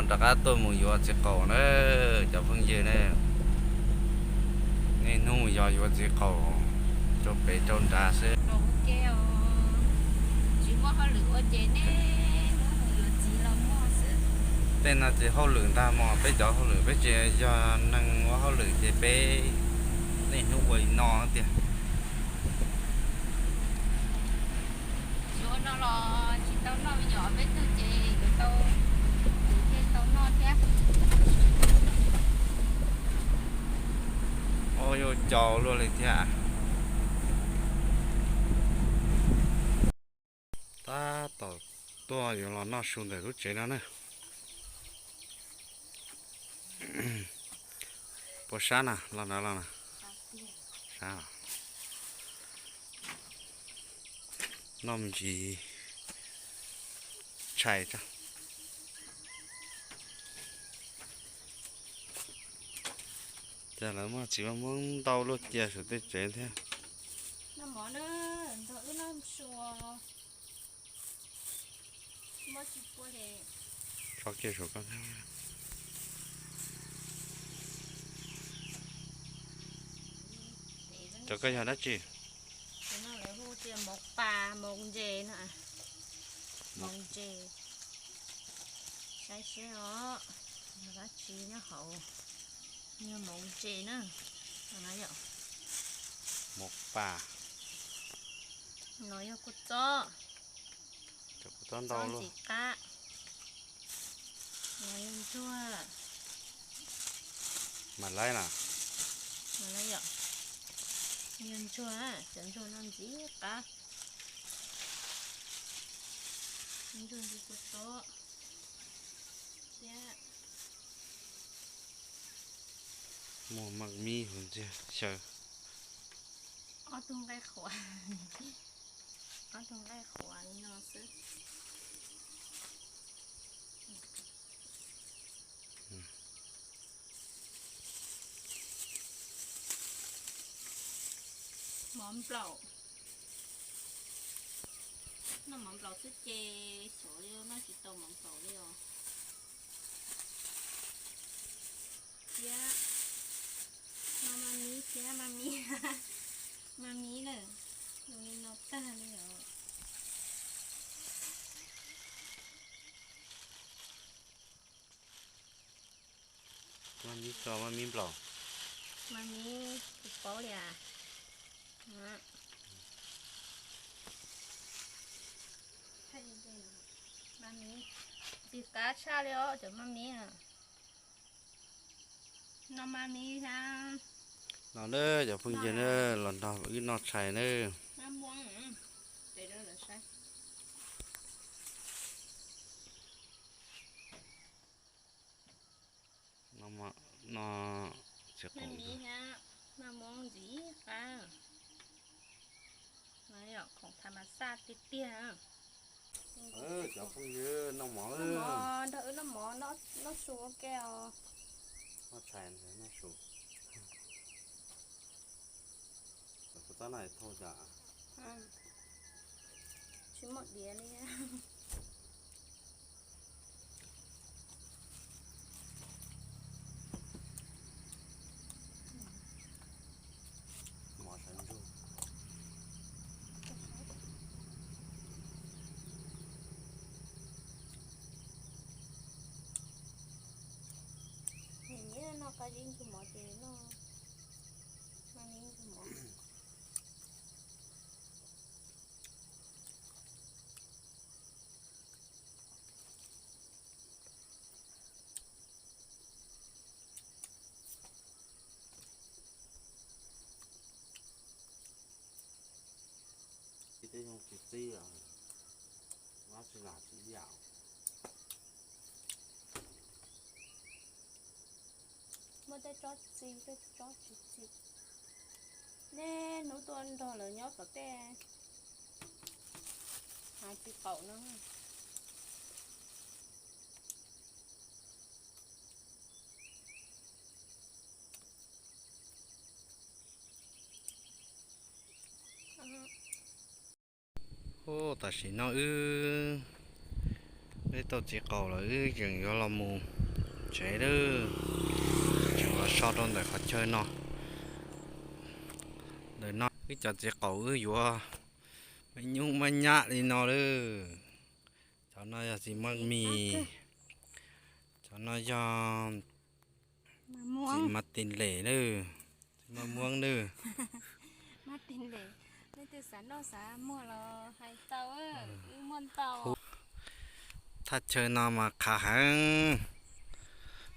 Rov qab tuaj mus yuav txiv qaub na, cov phooj ywg ne. Niaj hnub mus yos yuav txiv qaub rau pem rau nrad xwb. Tej no ces hauj lwm ntag mog, peb cov hauj lwm peb tsis yog neeg ua hauj lwm ces peb niaj hnub ua li no tiag. Tsis ua no los tsis tau noj me nyuam peb tug ces yuav tau, kuv thiaj tau noj thiab. Ua yuav cau luaj li thiab. Tab tom tuaj yuav los noj su ntawm lub tsev no na. Puas sab na, los ntawd los na. Sab. Noj me ntsis tshais tso. Cas lawv muaj txiv muab ntau luaj cia saum tej tsev thiab. Tso kiag saum koj thiab. Cov koj yog dab tsi? Lawv hu tias moov pas moov ntses no. Moov ntses. Saib seb os, yog dab tsi nyob hauv. Yog moov ntses na. Moov pas. No yog kua txob. Cov kua txob ntau luaj. Ntxim qab. No yog ntsuag. Mas laib na. Yog ntsuag, cov ntsuag no ntxim qab. Ntsuag ntxim kua txob thiab. Muaj maj mib huv ntxiag xyaw. Ob tug nqaij qhuav, ob tug nqaij qhuav li no xwb. Mov nplaum, noj mov nplaum xwb ces xyov li noj tsis tau mov nplaum li os. Thiab no mas mib thiab mas mib, mas mib lawm, zoo li no tag li os. Maj mib tso maj mib nplaum. Maj mib kuv paub li as. Maj mib ntxim qab tshaj li os cov maj mib. No maj mib thiab. No na cov phooj ywg na, los nrog wb noj tshais na. No, no, txiv qaub, maj mib ntxim qab. Khoom tham mas xaj tiag tiag. Cov phooj ywg noj mov, nrog wb noj mov, noj su ua ke os. Noj tshais noj su. Cov kua txob no thauj cas tsis muaj diav li. Mov sawv ntsug. Nyiam nyiam noj qab zib ntsug mov ces noj, noj zib ntsug mov. Tej zoo tsis txi, tsis lam tsis yam. Muaj tej tsob txi, tej tsob tsis txi. Nej hnub tuaj nrog lawv nyob tom tej hav txiv qaub no. Tam sim no wb Wb tau txiv qaub lawm wb tseem yuav los mus tsev lawm. Tseem los so rau ntawm qhov chaw no. Ntawm no wb cov txiv qaub wb yuav me nyuj maj nyab li no lawm. Cov no yog txiv maj mis, cov no yog txiv maj tis les lawm, txiv maj muab lawm. Thaj chaw no mas qhav heev,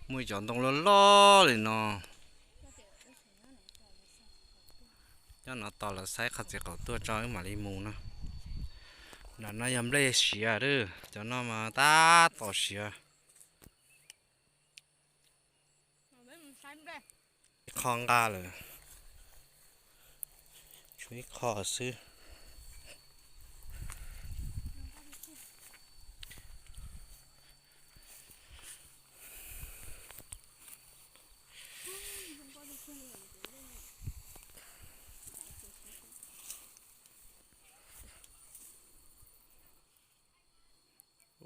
muaj cov ntoo loj loj li no. Nyob no tos lawv saib qhov txiv qaub tuaj tso wb mam li mus no. Nram no yog nplej siav lawm, cov no mas tab tom siav. Ib qho nqa lawm, tshuav ib qho xwb.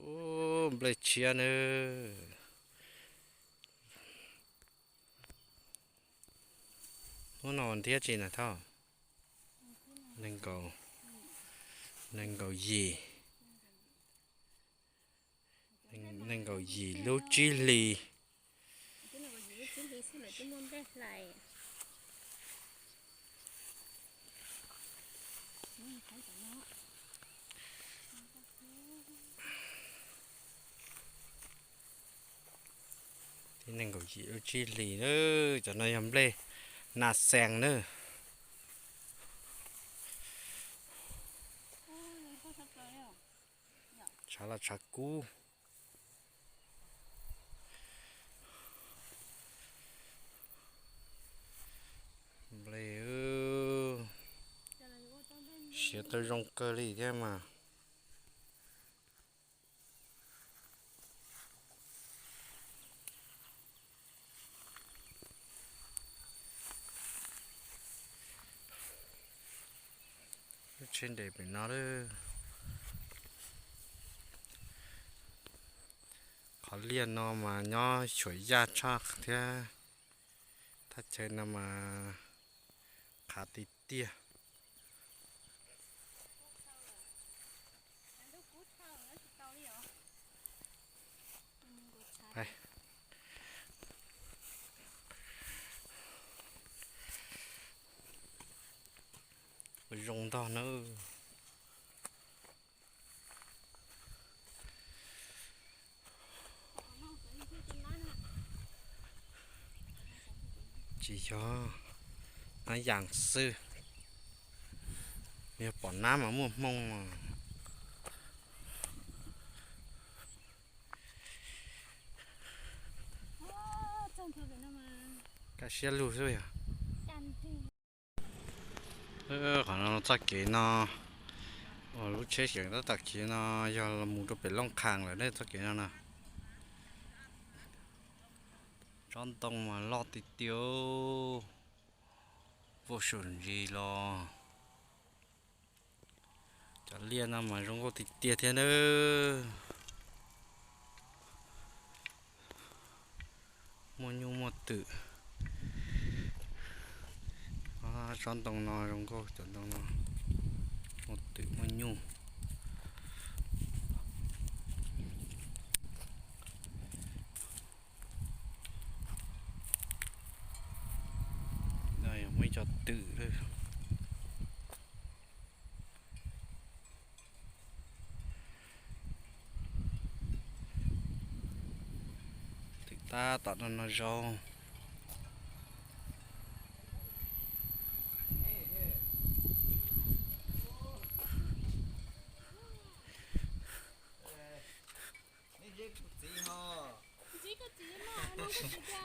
Ub, nplej tshiab nawb. Hnub no ntiab tsis na thauj? Nees nkaum, nees nkaum yim, nees nkaum yim lub tsib hlis. Tib nees nkaum yim lub tsib hlis na, cov no yog nplej nas xees na. Tshav los tshav kub. Nplej, siav tau zoo kawg li thiab mas. Lub tsheb nres pem no lawm. Qhov liaj no mas nyob xyuam yaj tshaj thiab. Thaj chaw no mas qhav tiag tiag. Zoo ntog nawb. Tsis yog, nab yas xwb. Yog pom nab mas muaj hmoo mas. Kaj siab lug xwb yog. Qhov no txoj kev no, lub tsheb xyeem tab tom kev no yog los mus rau pem Looj Khas lawm ne, txoj kev no na. Tsob ntoo mas loj tiag tiag, vau saum ntsis los. Cov liaj no mas zoo nkauj tiag tiag thiab nawb. Muaj nyuj muaj twm. Tsob ntoo no zoo nkauj, cov ntoo no muaj twm muaj nyuj. Muaj ib co twm lawm. Twm tab tom no no zoo.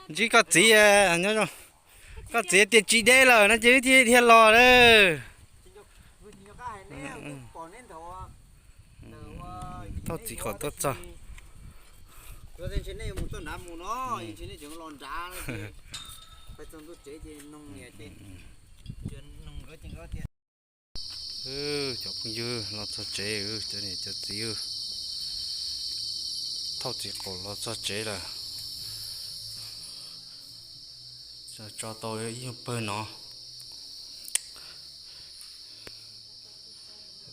Ntsib koj txiv nyob zoo. Koj txiv tias tsis deb lawm no ces wb thiaj dhia los lawm. Thauj txiv qaub tuaj txog. Cov phooj ywg, los txog tsev, cov niam cov txiv. Tau txiv qaum los txog tsev lawm, tso tau ib nyuag pawg no.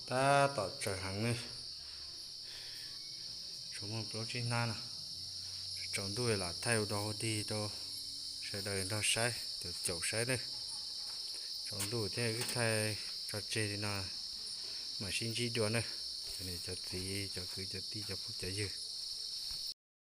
Tab tom tsawm heev ne, tsuas muaj plaub tsib hnab no. Tsaus ntuj lam thaij ua dog ua dig rau sawv daws nrog saib, caum caum saib ne. Tsaus ntuj thiab wb thaij tso tseg li no, mam sib ntsib dua ne. Cov niam cov txiv, cov kwv cov tij, cov phooj cov ywg,